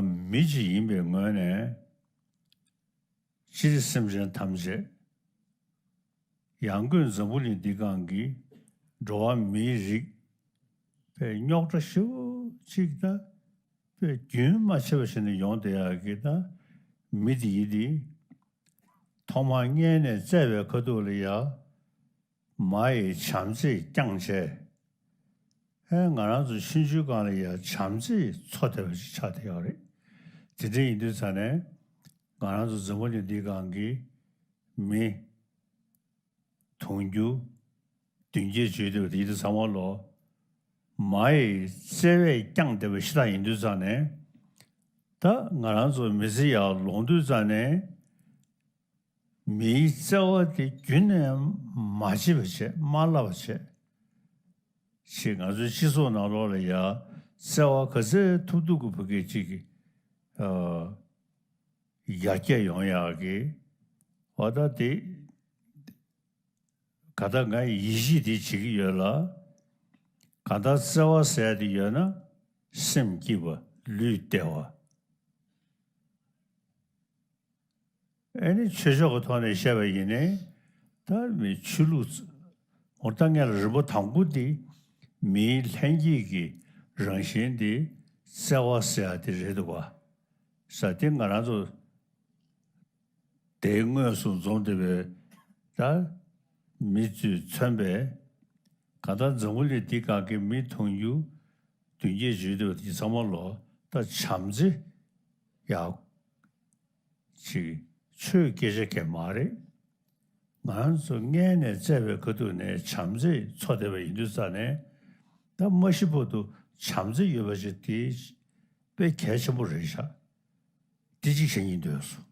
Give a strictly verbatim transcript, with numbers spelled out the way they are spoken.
མི་ཅིག་ཡིན་པའི་ངོས་ནས། སྤྱིར་སེམས་ཅན་ཐམས་ཅད། ཡང་སྒོས་འཛམ་བུ་གླིང་འདི་སྒང་གི་འགྲོ་བ་མིའི་རིགས་པའི་རྙོག་དྲ་ཞེ་པོ་ཅིག་དང་། པའི་རྒྱུན་མ་ཆད་པ་བྱས་ནས་ཡོང་བསྡད་ཡག་གི་ད་མི་དེ་ཡིན་དེ། ཐོག་མར་མངལ་ནས་བཙས་པའི་ཁ་ཐུག་ལ་ཡ། མ་ཡི་བྱམས་བརྩེས་བསྐྱངས་བྱས། ཨེ་ང་རང་ཚོ་ཆུང་ཆུང་སྒང་ལ་ཡ་བྱམས་བརྩེས་འཚོ་བསྡད་པ་ཞིག་ཆགས་བསྡད་ཡོད་རེད། དེ་འདྲ་ཡིན་དུས་ཙང་ནས་ང་རང་ཚོ་འཛམ་བུ་གླིང་འདིའི་སྒང་གི་མི་དུང་ཕྱུར་བདུན་བརྒྱད་བརྗོད་བསྡད་པ་དེ་ཡིན་དུས་ཚང་མ་ལོ། མ་ཡི་བརྩེ་བས་བསྐྱངས་བསྡད་པ་ཞིག་ད་ཡིན་དུས་ཙང་ནས། ད་ང་རང་ཚོ་མི་ཚེ་ཡར་ལོངས་དུས་ཙང་ནས། མིའི་བརྩེ་བ་དེ་རྒྱུན་ནས་མ་བརྗེད་པ་བྱས། མ་བརླག་པ་བྱས། ཞེས་ང་ཚོའི་སྤྱི་ཚོགས་ནང་ལོགས་ལ་ཡ་བརྩེ་བ་ག་ཚད་ཐུབ་ཐུབ་ཀྱི་བུ་སྐད་ཅིག་གི་ཨ་ཡར་རྒྱས་ཡོང་ཡག་གི་བ་ད་དེ་ག་ད་ང་ཡིད་ཆེས་དེ་བྱེད་ཀྱི་ཡོད་ལ། གང་ལྟར་བརྩེ་བ་ཟེར་ཡ་དེ་ཡོད་ན་སེམས་སྐྱིད་པ། ལུས་བདེ་བ། ཨེ་ནི་ཆོས་ཕྱོགས་ཀྱི་ཐོག་ནས་བཤད་པ་ཡིན་ནའི། ད་མི་ཆོས་ལུགས། འོ་ད་ངས་ལ་རིམ་པ་དང་པོ་འདི་མིའི་ལྷན་སྐྱེས་ཀྱི་རང་བཞིན་འདི་བརྩེ་བ་ཟེར་ཡ་དེ་རེད་འདུག་བ། ས་དེ་ང་རང་ཚོ་དེའི་དངོས་སུ་འཛོམས་བསྡད་པའི་ད་མི་ཚོས་མཚོན་པའི། གང་ལྟར་འཛམ་བུ་གླིང་འདི་སྒང་གི་མི་དུང་ཕྱུར་བདུན་བརྒྱད་བརྗོད་བསྡད་པ་དེ་ཚང་མ་ལོ་ད་བྱམས་བརྩེ་ཡག་ཅིག་ཆོས་སྐད་ཆ་གང་མ་རེད། ང་རང་ཚོ་མངལ་ནས་བཙས་པའི་ཁ་ཐུག་ནས་བྱམས་བརྩེས་འཚོ་བསྡད་པ་ཡིན་དུས་ཙང་ནས། ད་མ་ཤི་བར་དུ་བྱམས་བརྩེ་ཡོད་པ་ཞིག་དེ་དཔེ་གལ་ཆེན་པོ་རེད་ཤག་དེ་གཅིག་བཤད་སྙིང་འདོད་སོང་